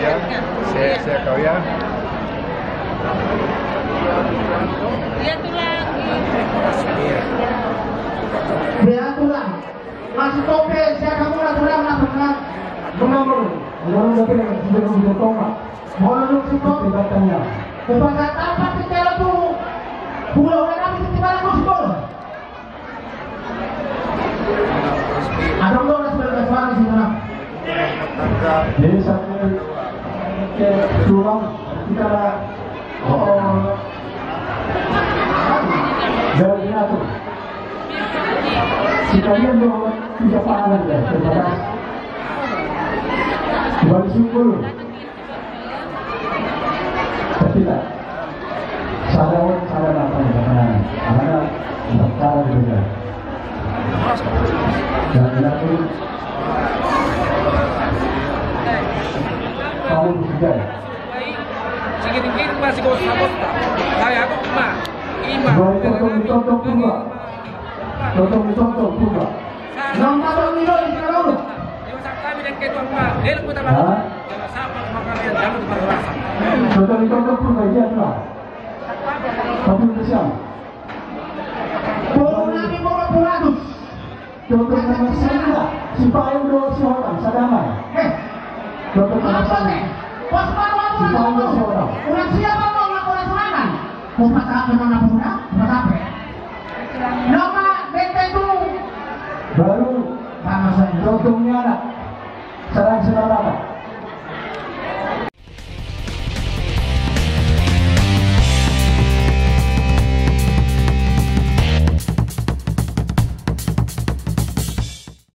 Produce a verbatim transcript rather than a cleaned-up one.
Ya, ya. Sehat, sehat kau ya. Lihat tulang. Lihat tulang. Masih tope, siapa mula tulang, masuk tulang. Benar, benar. Orang udah kira, sudah, sudah tomat. Mau lu sih, Bang? Hebatnya. Kepada apa sih, kalau tuh? Pulau, udah habis, di mana, Bos, Bos? Adong do na sudah kasmani sinona. Jadi satu ke tulang kita ada. Oh, dari diatur. Sekalian do tiga panganan ya terbatas. Bagi syukur. Tapi tak. Sada on, sada mata, mata kanan. Mana? Mata kanan juga. Dan diatur. Kamu juga. Baik, tonton, tonton, Purba. Tonton, tonton, Purba. Nang mata ni lo, di sana lo. Hah? Tonton, tonton, Purba, iya, Purba. Tapi udah siap. Purba, Purba, Purba. Tonton nomor sada, si Payo do si Hotang, sadangan. Eh. Tonton nomor sada. Pas baru aku si Payo do si Hotang. Orang siapa mau laporan serangan? Mau pas apa, mau laporan? Pas apa? Nama bete tu. Baru. Sama saja. Tonton ni anak. Sadang sedang apa?